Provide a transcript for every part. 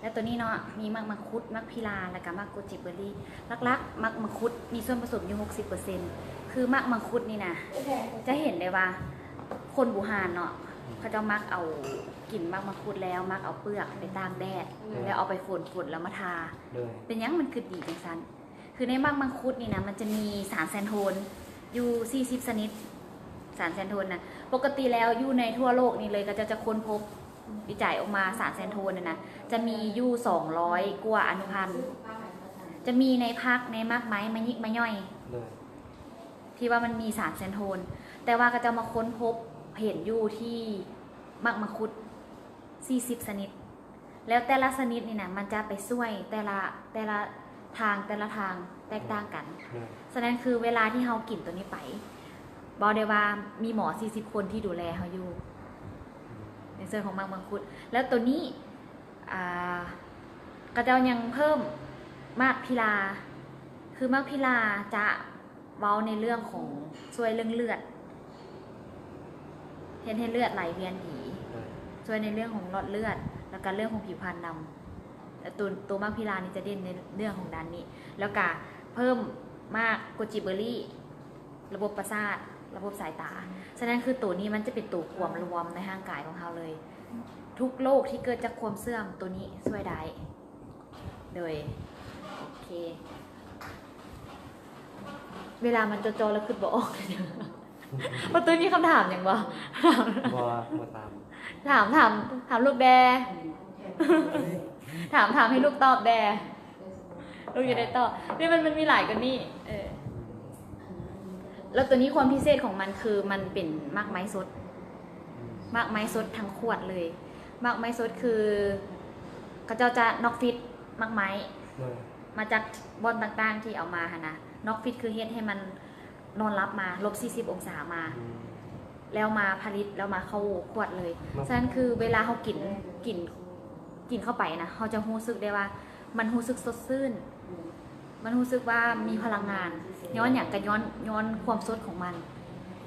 ແລ້ວໂຕນີ້ເນາະ ມີໝາກມັງຄຸດ, ໝາກພິລາ ແລ້ວກະໝາກໂກຈິເບີຣີ. ຫຼັກໆ ໝາກມັງຄຸດມີສ່ວນປະສົມຢູ່ຫົກສິບເປີເຊັນ. ຄືໝາກມັງຄຸດນີ້ນະ ຈະເຫັນໄດ້ວ່າຄົນບູຮານເນາະ ເຂົາເຈົ້າມັກເອົາ ກິນໝາກມັງຄຸດແລ້ວ ມັກເອົາເປືອກໄປຕາກແດດ ໂດຍ ແລ້ວເອົາໄປຝົນໆ ແລ້ວມາທາ. ໂດຍ ເປັນຫຍັງມັນຄືດີຈັ່ງຊັ້ນ? ຄືໃນໝາກມັງຄຸດນີ້ນະ ມັນຈະມີສານແຊນໂທນຢູ່ສີ່ສິບຊະນິດ. ສານແຊນໂທນນະ ປົກກະຕິແລ້ວຢູ່ໃນທົ່ວໂລກນີ້ເລີຍ ເຂົາເຈົ້າຈະຄົ້ນພົບ ວິໄຈອອກມາ ສານແຊນໂທນນັ້ນນະ ຈະມີຢູ່ສອງຮ້ອຍກວ່າອະນຸພັນ. ຈະມີໃນຜັກ ໃນໝາກໄມ້ ໝາກຫຍິກ ໝາກຫຍ້ອຍ ໂດຍ ທີ່ວ່າມັນມີສານແຊນໂທນ, ແຕ່ວ່າເຂົາເຈົ້າມາຄົ້ນພົບເຫັນຢູ່ທີ່ໝາກມັງຄຸດສີ່ສິບຊະນິດ. ແລ້ວແຕ່ລະຊະນິດນີ້ນະ ມັນຈະໄປຊ່ວຍແຕ່ລະ ແຕ່ລະທາງ ແຕ່ລະທາງແຕກຕ່າງກັນ. ໂດຍ ສະນັ້ນຄືເວລາທີ່ເຮົາກິນໂຕນີ້ໄປ ເວົ້າໄດ້ວ່າມີໝໍສີ່ສິບຄົນທີ່ດູແລເຮົາຢູ່ ໃນສ່ວນຂອງໝາກມັງຄຸດ. ແລ້ວໂຕນີ້ ອ່າ ເຂົາເຈົ້າຍັງເພີ່ມໝາກພິລາ. ຄືໝາກພິລາຈະເວົ້າໃນເລື່ອງຂອງ ຊ່ວຍເລື່ອງເລືອດ ເຮັດໃຫ້ເລືອດໄຫຼວຽນດີ ໂດຍ ຊ່ວຍໃນເລື່ອງຂອງຫຼອດເລືອດ ແລ້ວກະເລື່ອງຂອງຜິວພັນນຳ. ແລ້ວໂຕ ໂຕໝາກພິລານີ້ຈະເດັ່ນໃນເລື່ອງຂອງດ້ານນີ້. ແລ້ວກະເພີ່ມໝາກໂກຈິເບີຣີ ລະບົບປະສາດ ລະບົບສາຍຕາ. ສະນັ້ນຄືໂຕນີ້ມັນຈະເປັນໂຕກວມລວມໃນຮ່າງກາຍຂອງເຮົາເລີຍ. ທຸກໂລກທີ່ເກີດຈາກຄວາມເສື່ອມ ໂຕນີ້ຊ່ວຍໄດ້. ໂດຍ ໂອເຄ ເວລາມັນຈໍ່ໆ ແລ້ວຄິດບໍ່ອອກ. ປະຕູມີຄຳຖາມຫຍັງບໍ່? ບໍ່ ບໍ່ຖາມ. ຖາມ ຖາມ ຖາມລູກແດ່. ຖາມ ຖາມໃຫ້ລູກຕອບແດ່. ລູກຈະໄດ້ຕອບ. ນີ້ມັນ ມັນມີຫຼາຍກວ່ານີ້. ເອີ ແລ້ວໂຕນີ້ຄວາມພິເສດຂອງມັນຄືມັນເປັນໝາກໄມ້ສົດ. ໝາກໄມ້ສົດທັງຂວດເລີຍ. ໝາກໄມ້ສົດຄືເຂົາເຈົ້າຈະນອກຟຣີດໝາກໄມ້ ໂດຍ ມາຈາກບ່ອນຕ່າງໆທີ່ເອົາມາຫັ້ນນະ. ນອກຟຣີດຄືເຮັດໃຫ້ມັນນອນຫຼັບມາ ລົບສີ່ສິບອົງສາມາ ອືມ ແລ້ວມາຜະລິດ ແລ້ວມາເຂົ້າຂວດເລີຍ. ສະນັ້ນຄືເວລາເຮົາກິນ ກິນ ກິນເຂົ້າໄປນະ ເຮົາຈະຮູ້ສຶກໄດ້ວ່າມັນຮູ້ສຶກສົດຊື່ນ. ມັນຮູ້ສຶກວ່າມີພະລັງງານ. ຍ້ອນຫຍັງ? ກະຍ້ອນ ຍ້ອນຄວາມສົດຂອງມັນ.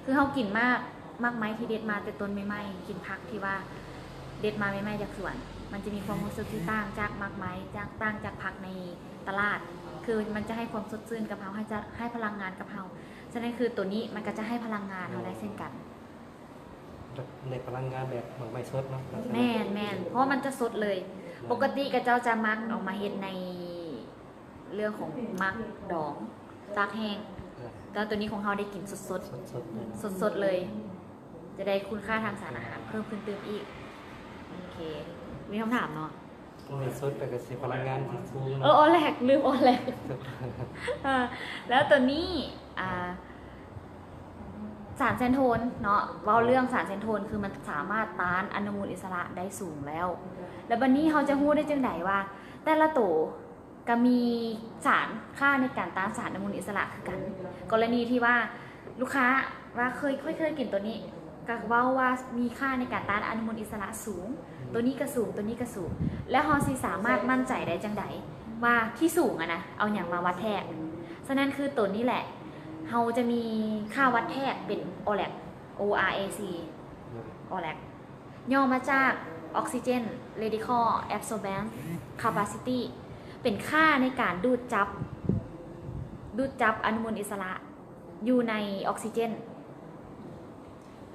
ຄືເຮົາກິນໝາກ ໝາກໄມ້ທີ່ເດັດມາແຕ່ຕົ້ນໃໝ່ໆ ກິນຜັກທີ່ວ່າເດັດມາໃໝ່ໆຈາກສວນ ມັນຈະມີຄວາມຮູ້ສຶກທີ່ຕ່າງຈາກໝາກໄມ້ ຈາກ ຕ່າງຈາກຜັກໃນຕະຫຼາດ. ຄືມັນຈະໃຫ້ຄວາມສົດຊື່ນກັບເຮົາ ໃຫ້ຈະ ໃຫ້ພະລັງງານກັບເຮົາ. ສະນັ້ນຄືໂຕນີ້ມັນກະຈະໃຫ້ພະລັງງານເຮົາໄດ້ເຊັ່ນກັນ. ໄດ້ພະລັງງານແບບໝາກໄມ້ສົດເນາະ. ແມ່ນໆ ເພາະວ່າມັນຈະສົດເລີຍ. ແມ່ນ. ປົກກະຕິເຂົາເຈົ້າຈະມັກເອົາມາເຮັດໃນເລື່ອງຂອງໝາກດອງ ຕາກແຫ້ງ. ແຕ່ວ່າໂຕນີ້ຂອງເຮົາໄດ້ກິນສົດໆ ສົດໆເລີຍເນາະ. ສົດໆເລີຍ. ຈະໄດ້ຄຸນຄ່າທາງສານອາຫານເພີ່ມຂຶ້ນຕື່ມອີກ. ໂອເຄ ມີຄຳຖາມເນາະ? ໂອ້ຍ ສົດແລ້ວກະຊິພະລັງງານທີ່ສູງເນາະ. ເອີ ອໍແລັກ ລືມອໍແລັກ. ເອີ ແລ້ວໂຕນີ້ ອ່າ ສານແຊນໂທນເນາະ ເວົ້າເລື່ອງສານແຊນໂທນ ຄືມັນສາມາດຕ້ານອະນຸມູນອິດສະຫຼະໄດ້ສູງແລ້ວ. ແລ້ວບັດນີ້ເຮົາຈະຮູ້ໄດ້ຈັ່ງໃດວ່າແຕ່ລະໂຕກະມີສານ ຄ່າໃນການຕ້ານສານອະນຸມູນອິດສະຫຼະຄືກັນ? ກໍລະນີທີ່ວ່າລູກຄ້າວ່າເຄີຍ ຂ້ອຍເຄີຍກິນໂຕນີ້ ກະເວົ້າວ່າມີຄ່າໃນການຕ້ານອະນຸມູນອິດສະຫຼະສູງ, ໂຕນີ້ກະສູງ ໂຕນີ້ກະສູງ ແລ້ວເຮົາຊິສາມາດໝັ້ນໃຈໄດ້ຈັ່ງໃດວ່າທີ່ສູງຫັ້ນນະ ເອົາຫຍັງມາວັດແທກ? ສະນັ້ນຄືໂຕນີ້ແຫຼະ ເຮົາຈະມີຄ່າວັດແທກເປັນ ORAC ORAC ໂດຍ ORAC ຫຍໍ້ມາຈາກ Oxygen Radical Absorbance Capacity ເປັນຄ່າໃນການດູດຈັບ ດູດຈັບອະນຸມູນອິດສະຫຼະຢູ່ໃນອອກຊີເຈນ.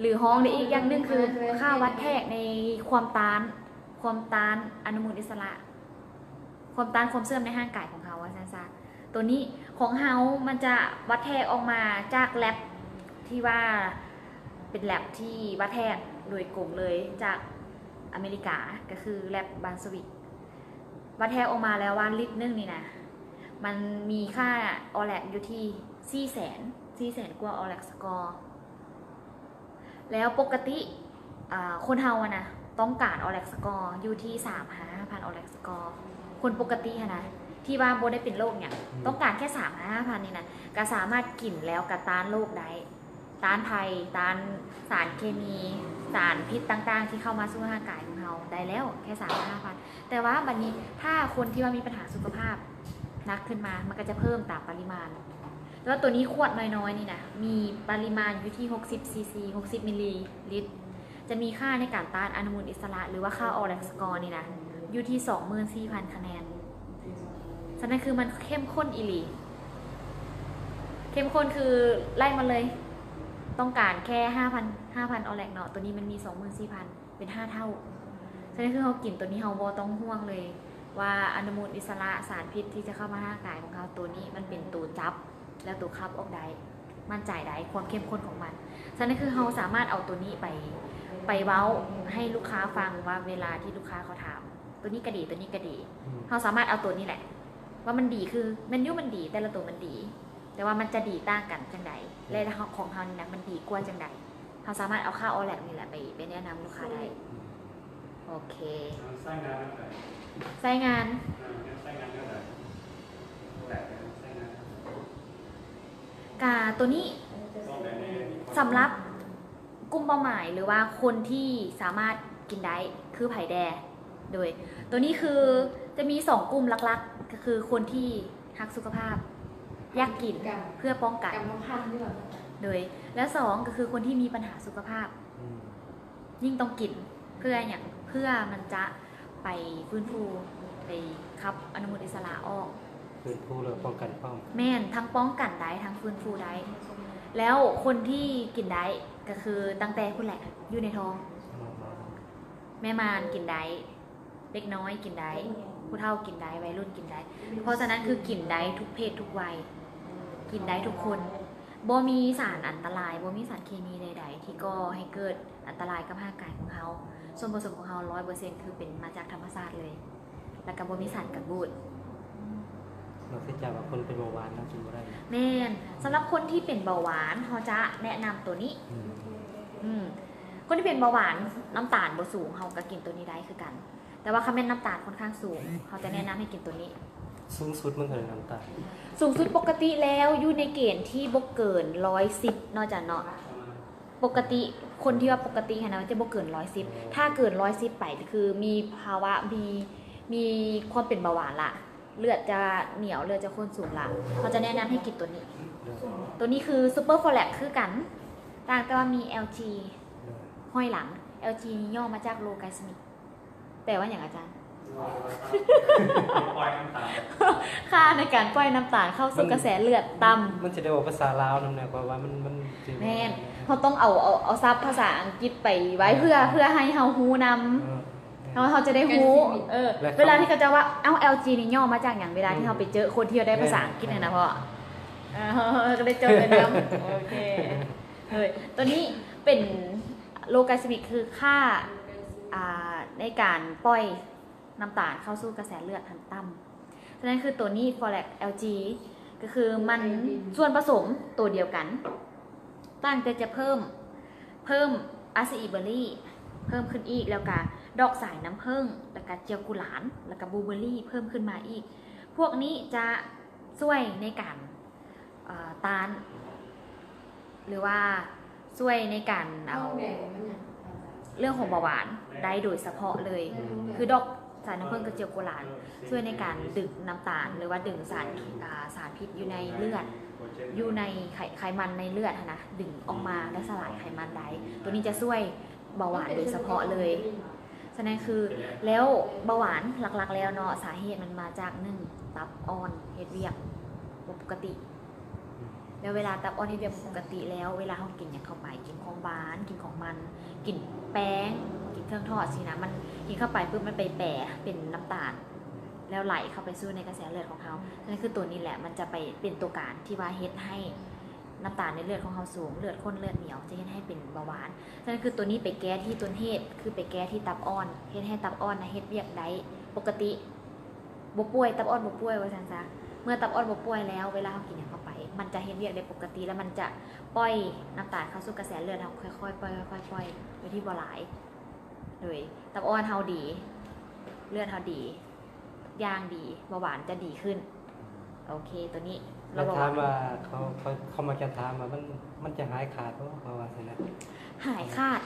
ຫຼື ຮ້ອງໄດ້ອີກຢ່າງໜຶ່ງຄືຄ່າວັດແທກໃນຄວາມຕ້ານ ຄວາມຕ້ານອະນຸມູນອິດສະຫຼະ ຄວາມຕ້ານຄວາມເສື່ອມໃນຮ່າງກາຍຂອງເຮົາວ່າຊັ້ນຊະ. ໂຕນີ້ຂອງເຮົາມັນຈະວັດແທກອອກມາຈາກແລັບທີ່ວ່າເປັນແລັບທີ່ວັດແທກໂດຍກົງເລີຍຈາກອາເມລິກາ ກໍຄືແລັບບານສະວິກ. ວັດແທກອອກມາແລ້ວວ່າລິດໜຶ່ງນີ້ນະ ມັນມີຄ່າ ORAC ຢູ່ທີ່ສີ່ແສນ ສີ່ແສນກວ່າ ORAC score. ແລ້ວປົກກະຕິ ອາ ຄົນເຮົາຫັ້ນນະ ຕ້ອງການ ORAC score ຢູ່ທີ່ສາມຫາຫ້າພັນ ORAC score. ຄົນປົກກະຕິຫັ້ນນະ ທີ່ວ່າບໍ່ໄດ້ເປັນໂລກຫຍັງ ອືມ ຕ້ອງການແຄ່ສາມຫາຫ້າພັນນີ້ນະ ກະສາມາດກິນແລ້ວກະຕ້ານໂລກໄດ້ ຕ້ານໄພ ຕ້ານສານເຄມີ ສານພິດຕ່າງໆ ທີ່ເຂົ້າມາສູ່ຮ່າງກາຍຂອງເຮົາໄດ້ແລ້ວ ແຄ່ສາມຫາຫ້າພັນ. ແຕ່ວ່າບັດນີ້ ຖ້າຄົນທີ່ວ່າມີບັນຫາສຸຂະພາບໜັກຂຶ້ນມາ ມັນກະຈະເພີ່ມຕາມປະລິມານ. ແຕ່ວ່າໂຕນີ້ຂວດນ້ອຍໆນີ້ນະ ມີປະລິມານຢູ່ທີ່ຫົກສິບຊີຊີ ຫົກສິບມິນລີລິດ ຈະມີຄ່າໃນການຕ້ານອະນຸມູນອິດສະຫຼະ ຫຼືວ່າຄ່າ ORAC score ນີ້ນະ ຢູ່ທີ່ສອງໝື່ນສີ່ພັນຄະແນນ. ສະນັ້ນຄືມັນເຂັ້ມຂຸ້ນອີ່ຫຼີ. ເຂັ້ມຂຸ້ນຄືໄລ່ມາເລີຍ. ຕ້ອງການແຄ່ຫ້າພັນ ຫ້າພັນ Aurax ເນາະ, ໂຕນີ້ມັນມີສອງໝື່ນສີ່ພັນ ເປັນຫ້າເທົ່າ. ສະນັ້ນຄືເຮົາກິນໂຕນີ້ ເຮົາບໍ່ຕ້ອງຫ່ວງເລີຍວ່າອະນຸມູນອິດສະຫຼະ ສານພິດທີ່ຈະເຂົ້າມາຮ່າງກາຍຂອງເຮົາ, ໂຕນີ້ມັນເປັນໂຕຈັບ ແລ້ວໂຕຂັບອອກໄດ້, ໝັ້ນໃຈໄດ້ຄວາມເຂັ້ມຂຸ້ນຂອງມັນ. ສະນັ້ນຄືເຮົາສາມາດເອົາໂຕນີ້ໄປ ໄປເວົ້າໃຫ້ລູກຄ້າຟັງວ່າ ເວລາທີ່ລູກຄ້າເຂົາຖາມ ໂຕນີ້ກະດີ ໂຕນີ້ກະດີ, ອືມ ເຮົາສາມາດເອົາໂຕນີ້ແຫຼະ ວ່າມັນດີ ຄືແມ່ນຢູ່ມັນດີ ແຕ່ລະໂຕມັນດີ ແຕ່ວ່າມັນຈະດີຕ່າງກັນຈັ່ງໃດ ແລະ ຂອງເຮົານີ້ນະ ມັນດີກວ່າຈັ່ງໃດ. ເຮົາສາມາດເອົາຄ່າ Aurax ນີ້ແຫຼະ ໄປ ໄປແນະນຳລູກຄ້າໄດ້. ໂອເຄ. ໃຊ້ງານແນວໃດ? ໃຊ້ງານ ໃຊ້ງານແນວໃດ? Aurax ໃຊ້ງານ ກະໂຕນີ້ ສຳລັບກຸ່ມເປົ້າໝາຍ ຫຼືວ່າຄົນທີ່ສາມາດກິນໄດ້ ຄືໃຜແດ່? ໂດຍ ໂຕນີ້ຄືຈະມີສອງກຸ່ມຫຼັກໆ ກະຄືຄົນທີ່ຮັກສຸຂະພາບ ຢາກກິນເພື່ອປ້ອງກັນ ໂດຍ ແລະ ສອງ ກະຄືຄົນທີ່ມີບັນຫາສຸຂະພາບ ອືມ ຍິ່ງຕ້ອງກິນ. ເພື່ອຫຍັງ? ເພື່ອມັນຈະໄປຟື້ນຟູ ໄປຂັບອະນຸມູນອິດສະຫຼະອອກ. ຟື້ນຟູ ແລ້ວປ້ອງກັນພ້ອມ. ແມ່ນ, ທັງປ້ອງກັນໄດ້ ທັງຟື້ນຟູໄດ້. ແລ້ວຄົນທີ່ກິນໄດ້ ກະຄືຕັ້ງແຕ່ພຸ້ນແຫຼະ ຢູ່ໃນທ້ອງ. ແມ່ມານກິນໄດ້, ເດັກນ້ອຍກິນໄດ້, ຜູ້ເຖົ້າກິນໄດ້, ໄວລຸ້ນກິນໄດ້. ເພາະສະນັ້ນຄືກິນໄດ້ທຸກເພດທຸກໄວ, ກິນໄດ້ທຸກຄົນ. ບໍ່ມີສານອັນຕະລາຍ, ບໍ່ມີສານເຄມີໃດໆ ທີ່ກໍ່ໃຫ້ເກີດອັນຕະລາຍກັບຮ່າງກາຍຂອງເຮົາ. ສ່ວນປະສົມຂອງເຮົາ ຮ້ອຍເປີເຊັນ ຄືເປັນມາຈາກທຳມະຊາດເລີຍ, ແລ້ວກະບໍ່ມີສານກັນບູດ. ນອກເສຍຈາກວ່າຄົນເປັນເບົາຫວານເນາະ ກິນບໍ່ໄດ້. ແມ່ນ, ສຳລັບຄົນທີ່ເປັນເບົາຫວານ ເຮົາຈະແນະນຳໂຕນີ້. ອືມ ອືມ ຄົນທີ່ເປັນເບົາຫວານ ນ້ຳຕານບໍ່ສູງ ເຮົາກະກິນໂຕນີ້ໄດ້ຄືກັນ. ແຕ່ວ່າຄັນແມ່ນນ້ຳຕານຂ້ອນຂ້າງສູງ ເຮົາຈະແນະນຳໃຫ້ກິນໂຕນີ້. ສູງສຸດມັນເທົ່າໃດນ້ຳຕານ? ສູງສຸດປົກກະຕິແລ້ວຢູ່ໃນເກນທີ່ບໍ່ເກີນຮ້ອຍສິບເນາະ ອາຈານເນາະ. ປົກກະຕິ ຄົນທີ່ວ່າປົກກະຕິຫັ້ນນະ ມັນຈະບໍ່ເກີນຮ້ອຍສິບ. ຖ້າເກີນຮ້ອຍສິບໄປ ຄືມີພາວະ ມີ ມີຄວາມເປັນເບົາຫວານລະ, ເລືອດຈະໜຽວ ເລືອດຈະຂຸ້ນສູງລະ, ເຮົາຈະແນະນຳໃຫ້ກິນໂຕນີ້. ໂຕນີ້ຄື Super Folax ຄືກັນ, ຕ່າງແຕ່ວ່າມີ L G ຫ້ອຍຫຼັງ. L G ນີ້ຫຍໍ້ມາຈາກ Low Glycemic ແປວ່າຫຍັງອາຈານ? ຄ່າໃນການປ່ອຍນ້ຳຕານເຂົ້າສູ່ກະແສເລືອດຕ່ຳ. ມັນຊິໄດ້ເວົ້າພາສາລາວນຳແດ່ ເພາະວ່າມັນ ມັນຊິ ແມ່ນ, ເຮົາຕ້ອງເອົາ ເອົາ ເອົາສັບພາສາອັງກິດໄປໄວ້ ເພື່ອ ເພື່ອໃຫ້ເຮົາຮູ້ນຳ. ເອີ ເຮົາ ເຮົາຈະໄດ້ຮູ້ ເອີ ເວລາທີ່ເຂົາເຈົ້າວ່າ ເອົ້າ L G ນີ້ຫຍໍ້ມາຈາກຫຍັງ? ເວລາທີ່ເຮົາໄປເຈີຄົນທີ່ໄດ້ພາສາອັງກິດຫັ້ນນະພໍ່. ເອີ ເຮົາ ເຮົາກະໄດ້ຈົດໄວ້ນຳ. ໂອເຄ. ໂຕນີ້ເປັນ Low Glycemic ຄືຄ່າ ອ່າ ໃນການປ່ອຍນ້ຳຕານເຂົ້າສູ່ກະແສເລືອດຫັ້ນຕ່ຳ. ສະນັ້ນຄືໂຕນີ້ Folax L G ກະຄືມັນສ່ວນປະສົມໂຕດຽວກັນ, ຕ່າງແຕ່ຈະເພີ່ມ ເພີ່ມອາຊີອີເບີຣີເພີ່ມຂຶ້ນອີກ, ແລ້ວກະດອກສາຍນ້ຳເຜິ້ງ, ແລ້ວກະຈຽວກຸຫຼານ, ແລ້ວກະບລູເບີຣີເພີ່ມຂຶ້ນມາອີກ. ພວກນີ້ຈະຊ່ວຍໃນການ ເອີ ຕ້ານ ຫຼືວ່າຊ່ວຍໃນການເອົາ ເລື່ອງຂອງເບົາຫວານໄດ້ໂດຍສະເພາະເລີຍ. ຄືດອກສາຍນ້ຳເຜິ້ງກັບຈຽວໂກລານ ຊ່ວຍໃນການດຶງນ້ຳຕານ ຫຼືວ່າດຶງສານ ອາ ສານພິດຢູ່ໃນເລືອດ ຢູ່ໃນໄຂ ໄຂມັນໃນເລືອດຫັ້ນນະ ດຶງອອກມາ ແລະ ສະຫຼາຍໄຂມັນໄດ້. ໂຕນີ້ຈະຊ່ວຍເບົາຫວານໂດຍສະເພາະເລີຍ. ສະນັ້ນຄື ແລ້ວເບົາຫວານຫຼັກໆແລ້ວເນາະ ສາເຫດມັນມາຈາກ ໜຶ່ງ ຕັບອ່ອນເຮັດວຽກບໍ່ປົກກະຕິ. ແລ້ວເວລາຕັບອ່ອນເຮັດວຽກບໍ່ປົກກະຕິແລ້ວ ເວລາເຮົາກິນຫຍັງເຂົ້າໄປ ກິນຂອງຫວານ ກິນຂອງມັນ ກິນແປ້ງ ກິນເຄື່ອງທອດຊີ້ນະ ມັນກິນເຂົ້າໄປປຶບ ມັນໄປແປເປັນນ້ຳຕານ ແລ້ວໄຫຼເຂົ້າໄປສູ່ໃນກະແສເລືອດຂອງເຮົາ. ສະນັ້ນຄືໂຕນີ້ແຫຼະ ມັນຈະໄປເປັນໂຕການທີ່ວ່າເຮັດໃຫ້ນ້ຳຕານໃນເລືອດຂອງເຮົາສູງ ເລືອດຂຸ້ນເລືອດໜຽວ ຈະເຮັດໃຫ້ເປັນເບົາຫວານ. ສະນັ້ນຄືໂຕນີ້ໄປແກ້ທີ່ຕົ້ນເຫດ ຄືໄປແກ້ທີ່ຕັບອ່ອນ ເຮັດໃຫ້ຕັບອ່ອນນະເຮັດວຽກໄດ້ປົກກະຕິ ບໍ່ປ່ວຍ ຕັບອ່ອນບໍ່ປ່ວຍວ່າຊັ້ນຊະ. ເມື່ອຕັບອ່ອນບໍ່ປ່ວຍແລ້ວ ເວລາເຮົາກິນຫຍັງເຂົ້າໄປ ມັນຈະເຮັດວຽກໄດ້ປົກກະຕິ ແລ້ວມັນຈະປ່ອຍນ້ຳຕານເຂົ້າສູ່ກະແສເລືອດເຮົາ ຄ່ອຍໆປ່ອຍ ຄ່ອຍໆປ່ອຍ ໂດຍທີ່ບໍ່ຫຼາຍ. ໂດຍຕັບອ່ອນເຮົາດີ ເລືອດເຮົາດີ ທຸກຢ່າງດີ ເບົາຫວານຈະດີຂຶ້ນ. ໂອເຄ ໂຕນີ້ ແລ້ວຖາມວ່າເຂົາ ເຂົາ ເຂົາມັກຈະຖາມວ່າ ມັນ ມັນຈະຫາຍຂາດບໍ່ ເຂົາວ່າຊັ້ນນະ. ຫາຍຂາດ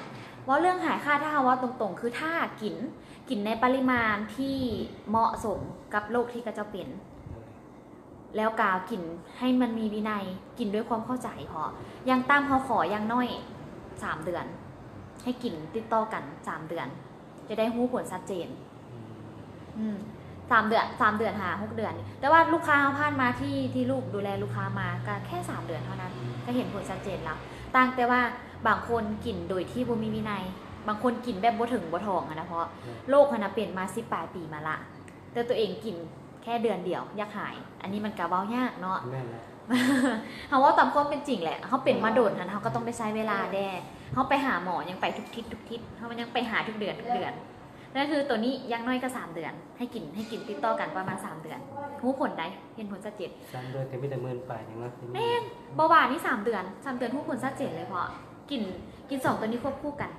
ເວົ້າເລື່ອງຫາຍຂາດ ຖ້າເຮົາເວົ້າຕົງໆ ຄືຖ້າກິນ ກິນໃນປະລິມານທີ່ເໝາະສົມກັບໂລກທີ່ເຂົາເຈົ້າເປັນ ແລ້ວກະກິນໃຫ້ມັນມີວິໄນ ກິນດ້ວຍຄວາມເຂົ້າໃຈເພາະ ຢ່າງຕ່ຳເຮົາຂໍຢ່າງໜ້ອຍສາມເດືອນ ໃຫ້ກິນຕິດຕໍ່ກັນສາມເດືອນ ຈະໄດ້ຮູ້ຜົນຊັດເຈນ. ອືມ ອືມ ສາມເດືອນ ສາມເດືອນຫາຫົກເດືອນນີ້ ແຕ່ວ່າລູກຄ້າເຮົາຜ່ານມາທີ່ ທີ່ລູກດູແລລູກຄ້າມາ ກໍແຄ່ສາມເດືອນເທົ່ານັ້ນ ກໍເຫັນຜົນຊັດເຈນແລ້ວ. ຕ່າງແຕ່ວ່າບາງຄົນກິນໂດຍທີ່ບໍ່ມີວິໄນ ບາງຄົນກິນແບບບໍ່ເຖິງບໍ່ຖອງຫັ້ນນະ ເພາະ ແມ່ນ ໂລກຫັ້ນນະເປັນມາສິບປາຍປີມາລະ ແຕ່ຕົວເອງກິນແຄ່ເດືອນດຽວຢາກຫາຍ ອັນນີ້ມັນກໍເວົ້າຍາກເນາະ. ແມ່ນແຫຼະ ເຮົາເວົ້າຕາມຄວາມເປັນຈິງແຫຼະ ເຮົາເປັນມາດົນຫັ້ນ ເຮົາກໍຕ້ອງໄດ້ໃຊ້ເວລາແດ່ ເຮົາໄປຫາໝໍຍັງໄປທຸກທິດທຸກທິດ ເຮົາຍັງໄປຫາທຸກເດືອນທຸກເດືອນ. ນັ້ນຄືໂຕນີ້ຢ່າງໜ້ອຍກໍສາມເດືອນ ໃຫ້ກິນ ໃຫ້ກິນຕິດຕໍ່ກັນປະມານສາມເດືອນ ຮູ້ຜົນໄດ໋ ເຫັນຜົນຊັດເຈນ. ສາມເດືອນກໍມີແຕ່ໝື່ນປາຍໜຶ່ງເນາະ. ແມ່ນ ເບົາຫວານນີ້ສາມເດືອນ ສາມເດືອນຮູ້ຜົນຊັດເຈນເລີຍ ເພາະກິນ ກິນສອງໂຕນີ້ຄວບຄູ່ກັນ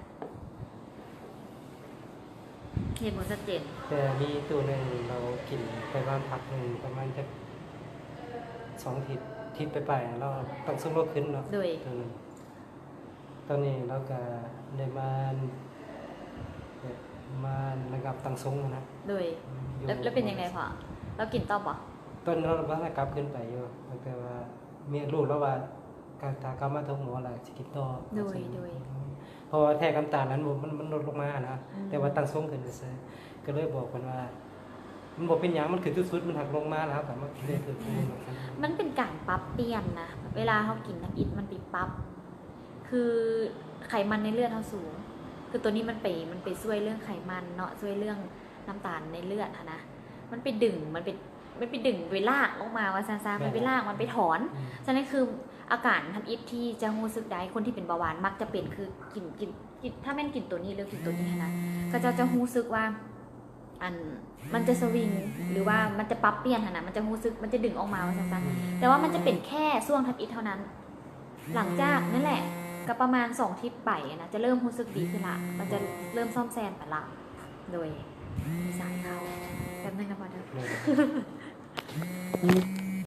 ເຫັນຜົນຊັດເຈນ. ແຕ່ມີໂຕໜຶ່ງ ລາວກິນໄປປະມານພັກໜຶ່ງ ປະມານຈັກສອງອາທິດ ທິດປາຍໆ ລາວຕັ້ງຊົງລາວຂຶ້ນເນາະ. ໂດຍ ໂຕໜຶ່ງ ຕອນນີ້ລາວກໍໄດ້ມາ ແບບມາລະງັບຕັ້ງຊົງຫັ້ນນະ. ໂດຍ ຢູ່ ແລ້ວ ແລ້ວເປັນຈັ່ງໃດພໍ່? ລາວກິນຕໍ່ບໍ່? ຕອນນັ້ນລາວກໍຍັງກັບຄືນໄປຢູ່ ແຕ່ວ່າເມຍລູກລາວວ່າ ກໍຖ້າກັບມາໂຮງໝໍລະຊິກິນຕໍ່. ໂດຍ ໂດຍ ເພາະວ່າແທກນ້ຳຕານນັ້ນ ມັນ ມັນ ມັນລົດລົງມານະ ອືມ ແຕ່ວ່າຕັ້ງຊົງຂຶ້ນຊື່ໆ ກໍເລີຍບອກເພິ່ນວ່າ ມັນບໍ່ເປັນຫຍັງ ມັນຂຶ້ນສຸດໆ ມັນຫັກລົງມາແລ້ວ ກໍມາເລີຍຖືກ ມັນເປັນການປັບປ່ຽນນະ ເວລາເຮົາກິນທຳອິດມັນໄປປັບ ຄືໄຂມັນໃນເລືອດເຮົາສູງ ຄືໂຕນີ້ມັນໄປ ມັນໄປຊ່ວຍເລື່ອງໄຂມັນເນາະ ຊ່ວຍເລື່ອງນ້ຳຕານໃນເລືອດຫັ້ນນະ ມັນໄປດຶງ ມັນໄປ ມັນໄປດຶງໄປລາກອອກມາວ່າຊັ້ນຊະ ມັນໄປລາກ ມັນໄປຖອນ. ອືມ ສະນັ້ນຄືອາການທຳອິດທີ່ຈະຮູ້ສຶກໄດ້ ຄົນທີ່ເປັນເບົາຫວານມັກຈະເປັນ ຄືກິນ ກິນ ກິນ ຖ້າແມ່ນກິນໂຕນີ້ ເລືອກກິນໂຕນີ້ຫັ້ນນະ ເຂົາເຈົ້າຈະຮູ້ສຶກວ່າ ອັນ ມັນຈະສະວິງ ຫຼືວ່າມັນຈະປັບປ່ຽນຫັ້ນນະ ມັນຈະຮູ້ສຶກ ມັນຈະດຶງອອກມາວ່າຊັ້ນຊະ ອືມ ແຕ່ວ່າມັນຈະເປັນແຄ່ຊ່ວງທຳອິດເທົ່ານັ້ນ. ຫຼັງຈາກນັ້ນແຫຼະ ກໍປະມານສອງທິດໄປນະ ຈະເລີ່ມຮູ້ສຶກດີຂຶ້ນລະ ມັນຈະເລີ່ມສ້ອມແຊມໄປລະ. ໂດຍ ມີສາຍເຂົ້າ ແປັບໜຶ່ງນະພໍ່ເດີ.